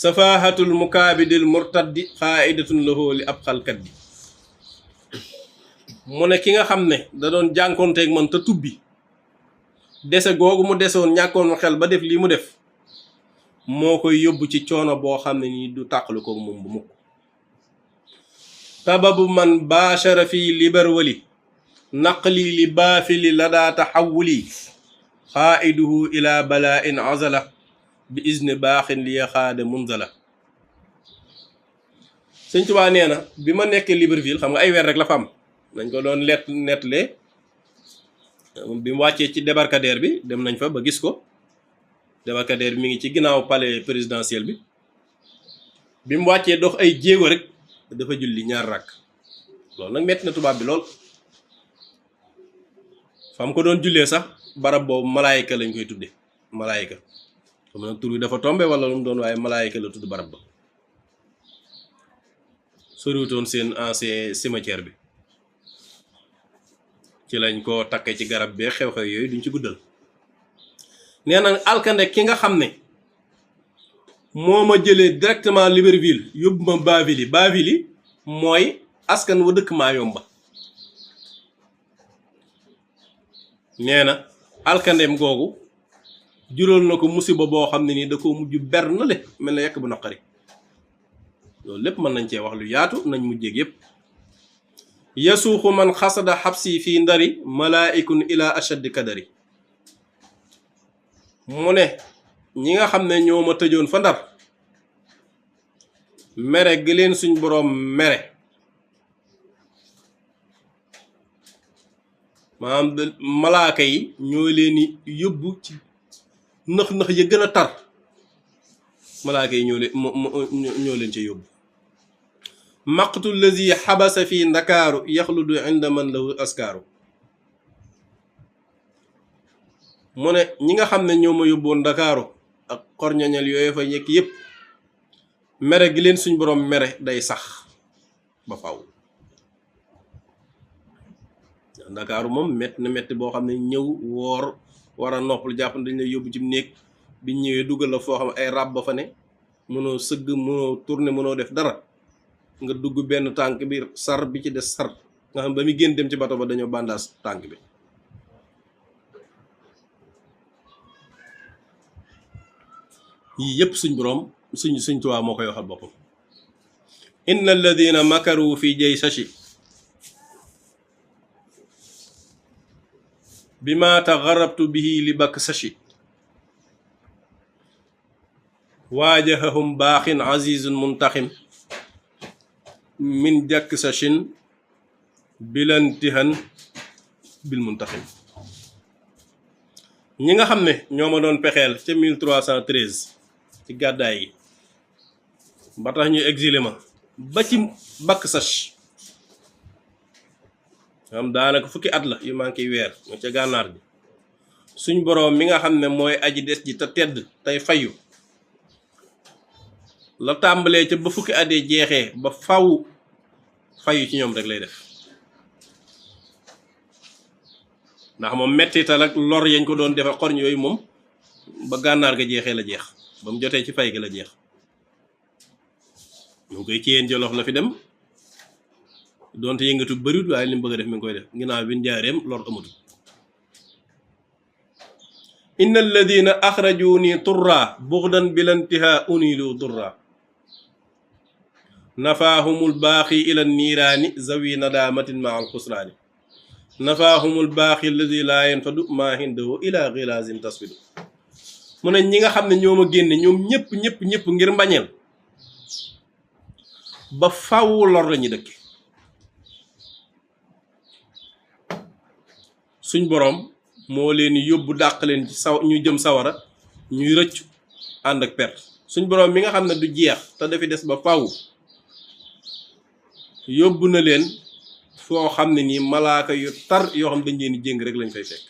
safahatul mukaabidil murtaddi xaaidatun lahu li ab xalkat bi mu ne ki nga xam ne da doon jànkoonteeg man te tubbi dese googu mu desoon ñàkkoon xel ba def lii mu def moo koy yóbbu ci coono boo xam ne nii du tàqalu ko moom bu mukk sababu man baachara fii libar wali naqli li baafili la daa taxawuli xaaiduhu ila balaa in azala bi izni baaxin li yaxaade munzala Sëñ Tuubaa nee na bi ma nekkee Libreville xam nga ay weer rek la fa am nañ ko doon nettalee bi mu wàccee ci débarcadère bi dem nañ fa ba gis ko débarcadère bi mi ngi ci ginnaaw palais présidentiel bi mu wàccee dox ay jéego rek dafa julli ñaar rakk loolu nag metti na tubaab bi lool fam ko doon jullee sax barab boobu malaayika lañ koy tudde malaayika xam na tur bi dafa tombe wala lu mu doon waaye malaayika la tudd barab ba soriwutoon seen ancien cimetière bi ci lañ ko takkee ci garab bee xew-xew yooyu duñ ci guddal nee na alkande ki nga xam ne moo ma jëlee directement Libreville yóbbu ma Bavili Bavili mooy askan wa dëkk Mayumba nee na alkandeem googu jural na ko musiba boo xam ne nii da ko mujj ber na le mel na yekk bu naqari loolu lépp mën nañ cee wax lu yaatu nañ mujjeeg yépp yasuuxu man xasada xabsi fii ndari malaaikun ila ashaddi kadari mu ne ñi nga xam ne ñoo ma tëjoon fa ndar mere gi leen suñ boroom mere maanaam malaaka yi ñoo leen yóbbu ci nëx-nëx ya gën a tar malaaka yi ñoo leen ca yóbbu maqtu lazi xabasa fi ndakaaru yaxludu inda man lahu askaaru mu ne ñi nga xam ne ñoo ma yóbboon ndakaaru ak xorñoñal yooyu fa yekk yépp mere gi leen suñ boroom mere day sax ba faw ndakaaru moom metti na metti boo xam ne ñëw woor war a noppal jàpp dañ lay yóbbu ci néeg bi ñëwee dugal la foo xam ay rab ba fa ne mënoo sëgg mënoo tourner mënoo def dara nga dugg benn tànk bi sar bi ci des sar nga xam ba muy génn dem ci bato ba dañoo bandaas tànk bi yii yépp suñ boroom suñ Tuubaa moo koy waxal boppam inna alladina makaru fi jay sachi bi ma taxarabtu bihi li bakk sachi waajahahum baaxin azizun muntaxim min jàkk sachin bilantihan bil muntaxim ñi nga xam ne ñoo ma doon pexeel ca 1313 ci gàddaay yi ba tax ñu exilé ma ba ci bakk sach xam daanaka fukki at la yu manqué weer nga ca gànnaar bi suñ boroom mi nga xam ne mooy aji des ji te tedd tey fayu la tàmbalee ca ba fukki at yi jeexee ba faw fayu ci ñoom rek lay def ndax moom mettital ak lor yañ ko doon defe xorñ yooyu moom ba gànnaar ga jeexee la jeex ba mu jotee ci fay gi la jeex mu ngi koy ci yéen jolof la fi dem doonte yëngatu bëriwut waaye li mu bëgg a def mi ngi koy def ginnaaw bi njaareem lor amatul inna alladina axrajuni turra buxdan bilantiha unilu durra nafaahumul baaxi ila niiraani zawi nadaamatin ma al xusraani nafaahumul baaxi alladi laa yanfadu maa hindahu ila xilaazin tasfidu mu ne ñi nga xam ne ñoo ma génne ñoom ñëpp ngir mbañeel ba faw lor lañu dëkke suñ boroom moo leen yóbbu dàq leen ci ñu jëm sawara ñuy rëcc ànd ak perte suñ boroom mi nga xam ne du jeex te dafi des ba faw yóbbu na leen foo xam ne nii malaaka yu tar yoo xam dañ leen jéng rek lañ fay fekk